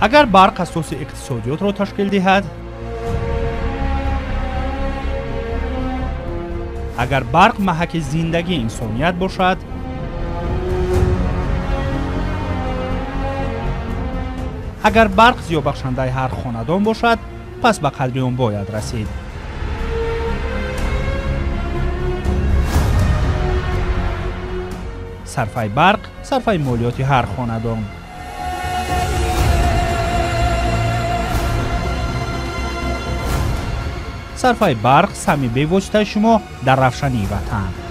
Агар барқ асоси иқтисодиётро ташкил диҳад, агар барқ маҳаки зиндагии инсоният бошад, агар барқ зиёбахшандаи ҳар хонадон бошад, пас ба қадри он бояд расид. Сарфаи барқ, сарфаи молиёти ҳар хонадон. Сарфаи барқ саҳми бевоситаи шумо дар равшании ватан.